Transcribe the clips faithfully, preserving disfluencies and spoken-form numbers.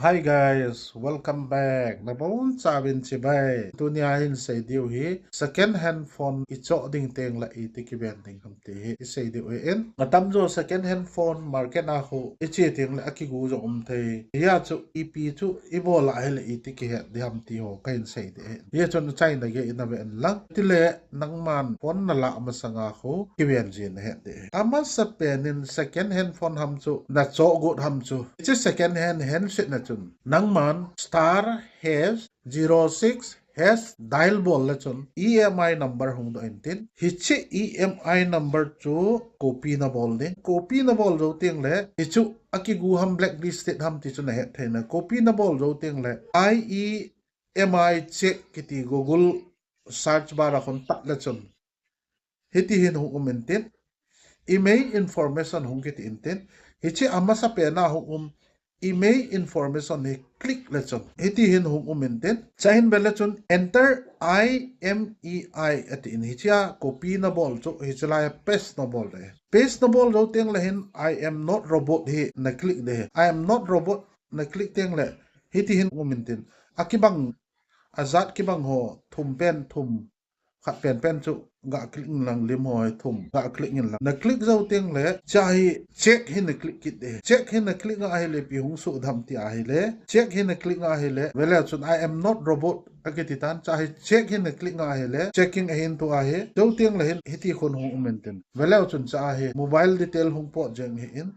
Hi guys, welcome back. Nabonchauvin chibai. Tunia hin sei diu hi second hand phone ichoh ding tengle iti kiven ding ham ti hi isei diu ahin. Atamjo second hand phone market a khu iche tengle akigu jong um thei. Hia chu ipi chu ibol a hile iti kihet ding ham ti ho kahin sei ding ahin. Hia chun achaina gei in nave inlang. Tile nangman phone nalah masanga khu kiven jin ahet ding ahi. Amasapen in second hand phone ham chu nachoh got ham chu. Hiche second hand handset na chun nangman star hash zero six hash dial bol le chun E M I number hung doh intin. Hiche E M I number chu copy nabol ding. Copy nabol jou tengle hichu akigu ham, blacklisted ham ti chu nahet thei na. Copy nabol jou tengle I E M I check kiti Google search bar a khun tah le chun hiti hin hung um intin. Imei information hung kiti intin. Hiche amasapen a hung um imei information hi click le chun hiti hin hung um intin. Chuin vele chun enter I M E I atin, hichea copy nabol chu hiche laia paste nabol ding. Paste nabol jou tengle hin I am not robot hi naclick ding. I am not robot naclick tengle hiti hin um intin. Akibang, ajat kibang ho thum pen thum, khat penpen chu gah click inlang, lim ho hi thum gah click inlang. Naclick jou tengle hichea hi check hi naclick kit ding. Check hi naclick a ahile ipi hung soh ding ham ti ahile, check hi naclick a ahile, vele chun I am not robot akiti tan, hichea hi check hi naclick a ahile checking ahin, tua hi jou tengle hin hiti khun hung um intin. Vele chun hichea hi mobile detail hung pot jeng ahin.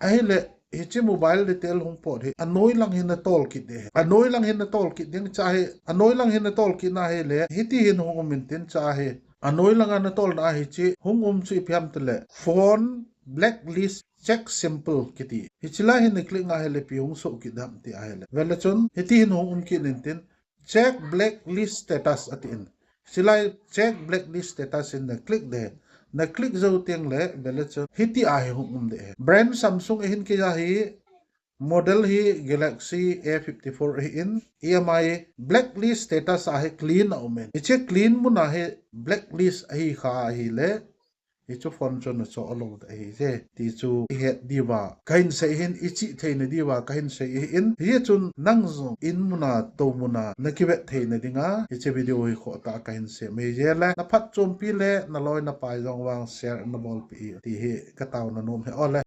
Ahile hiche mobile detail hung pot hi anoi lang hin natol kit ding. Anoi lang hin natol kit ding, hichea hi anoi lang hin natol kit na ahile hiti hin hung um intin. Hichea hi anoi langa natolna a hiche hung um chu ipi ham tile phone blacklist check simple kiti. Hiche lai hin naclick a ahile ipi hung soh kit ding ham ti ahile, vele chun hiti hin hung um kit intin. Check blacklist status atin. Hiche lai check blacklist status in naclick ding. Naclick jou tengle vele chun hitia hi hung um ding. Brand Samsung ahin, keija hi model hi Galaxy A fifty-four ahin, E M I blacklist status a hi clean aum in. Hiche clean muna hi blacklist ahikha ahile hichu phone chu nachoh lou ding ahi je ti chu ihet diuva kahin sei ahin, ichih theina diuva kahin sei ahin. Hichun nang jong in muna, tou muna nakivet theina dinga hiche video hi khohtah a kahin sem ahi je. Le naphatchompi le naloi napai jong vang share nabolpeh ti hi kataona nom ahi. Ole,